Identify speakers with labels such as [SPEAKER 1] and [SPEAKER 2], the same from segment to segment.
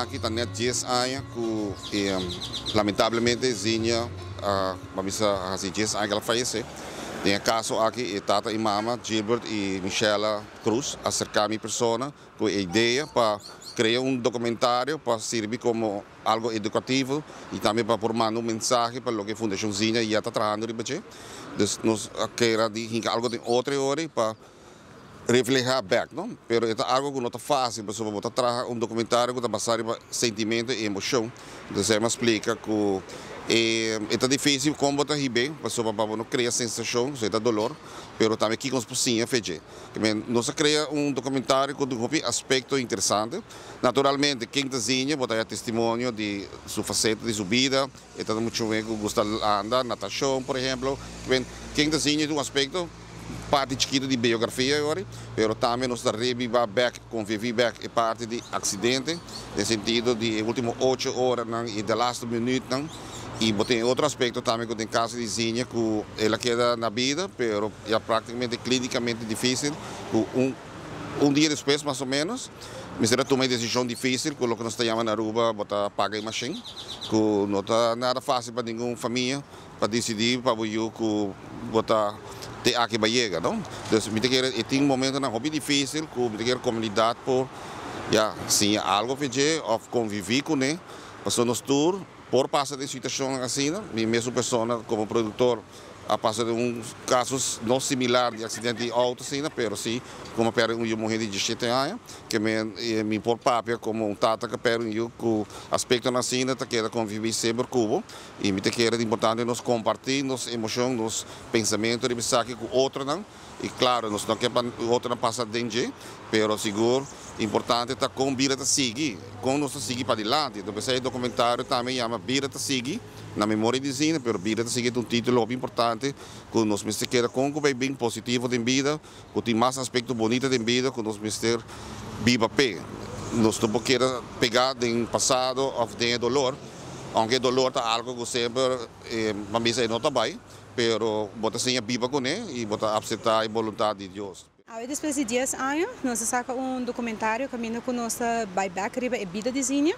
[SPEAKER 1] aki ta net 10 aña ku lamentablemente Zinha a bisa hasi 10 aña ku el a fayesé. Den e kaso aki e tata i mama Gilbert i Michella Cruz a aserká mi persona ku e idea pa krea un dokumentario pa sirbi komo algo edukativo i tambe pa por manda un mensahe pa loke Fundashon Zinha ya ta trahando riba dje. Dus nos a kera di hinka algo den otro e ora pa reflehá bèk, no? Pero e ta algo ku no ta fásil pasobra bo ta traha un dokumentario ku ta basá riba sentimento i emoshon. Entonces esei mi a splika ku e e ta difísil kon bo ta hib'é pasobra pa bo no krea sensashon, pasobra e ta dolor, pero tambe kiko nos por siña fe dje. Nos a krea un dokumentario ku tin hopi aspekto interesante. Naturalmente ken ta siña bo ta haya testimonio di su faseta di su bida, e ta muchu muhé ku gusta anda, natashon por ehemplo. Ken ta siña tin un aspekto parti chikitu di biografia yori, pero tambe nos ta rebiba bek, konvivi bek e parti di aksidente, den sentido di e ultimo ocho oranan i de laste minütnan. I bo tin e otro aspekto tambe ku den kaso di Zinha ku el a keda na bida, pero ya praktikamente klinikamente difísil ku un un dia despues mas o ménos mester a tuma e desishon difísil ku loke nos ta yama na Aruba bo ta paga e mashin, ku no ta nada fásil pa ningun famia pa disidí pa bo yu ku bo ta te aki bo a yega, no. Dus mi ta kere e tin momentonan hopi difísil ku mi ta kere komunidat por ya siña algu for dje òf konviví kuné pasobra nos tur por pasa den situashonnan asina. Mi mesun persona komo produktor a pasa den un kaso no similar di aksidente di outo asina, pero si komo a pèrdè un yu muhé di diesshete aña, ke mi por papia komo un tata ku a pèrdè un yu ku aspektonan asina ta keda konviví semper ku bo. I mi ta kere ta importante nos kompartí nos emoshon, nos pensamentu riba esaki ku otronan. I klaro, nos no ke pa otronan pasa den dje, pero sigur importante ta kon bida ta sigui, kon nos ta sigui padilanti. Enton p'esei e dokumentario tambe yama Bida ta sigui, na memoria di Zina, pero Bida ta sigui ta un título hopi importante ku nos mester keda kon ku bai bin positivo den bida, ku tin mas aspekto bunita den bida ku nos mester biba p'e. Nos no por keda pegá den pasado òf den e dolor, ounke e dolor ta algu ku semper ban bisa e no ta bai, pero bo ta siña biba kuné i bo ta apseptá e boluntat di Dios.
[SPEAKER 2] Awe despues di dies aña nos a saka un documentario caminda cu nos ta bay bek riba e bida di Zinha.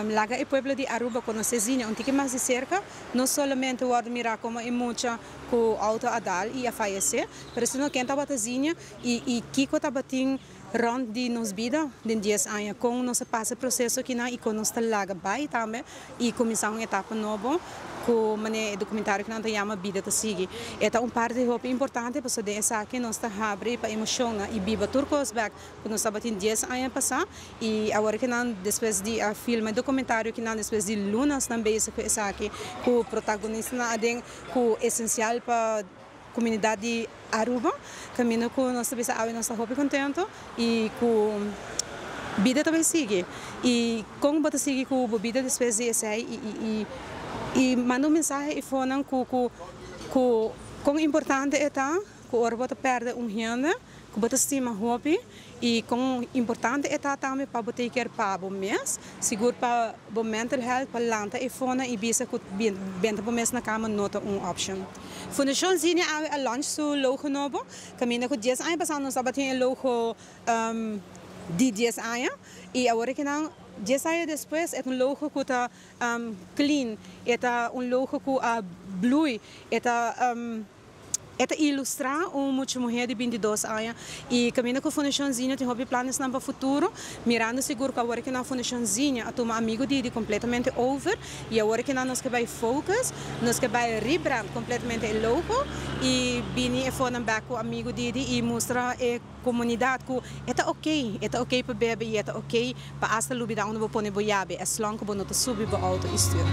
[SPEAKER 2] Laga e pueblo di Aruba conoce Zinha un tiki mas di cerca, no solamente wordo mira como e mucha cu auto a dal y a fayece, pero sino ken tabata Zinha y y kico tabatin rond di nos bida den dies aña, con nos a pasa e proceso akinan y con nos ta laga bay tambe y cuminsa un etapa nobo cu manera e documentario cu nan ta yama Bida ta sigui. E ta un parti hopi importante pasobra den esaki nos ta habri pa emocionnan y biba tur cos bek cu nos tabatin dies aña pasa y awor cu nan despues di a filma e documentario cu nan despues di lunas nan bezig cu esaki cu protagonistanan aden cu esencial pa comunidad di Aruba, caminda cu nos ta bisa awe nos ta hopi contento y cu bida ta bay sigui y con bo ta sigui cu bo bida despues di esey y y y manda un mensahe y fonan cu cu cu con importante e ta cu ora bo ta perde un hende cu bo ta stima hopi y con importante e ta tambe pa bo take care pa bo mes, sigur pa bo mental health, pa lanta e fona y bisa cu benta bo mes na cama no ta un option. Fundacion Zinnia awe a launch su logo nobo, caminda cu dies aña pasa nos tabatin e logo di dies aña y awor aki nan dies aña despues e ta un logo cu ta clean, e ta un logo cu a blui, e ta. E ta ilustrá un mucha muhé di bintidos aña i kaminda ku Fundashon Zinha tin hopi planesnan pa futuro, mirando sigur ku awor ke nan Fundashon Zinha a tuma Amigo Didi kompletamente over i awor ke nan nos ke bai focus, nos ke bai rebrand kompletamente e logo i bini e fonan bèk ku Amigo Didi i mustra e komunidat ku e ta oke, e ta oke pa bebe i e ta oke pa asta lubida unda bo pone bo yabi as long ku bo no ta subi bo outo i stuur.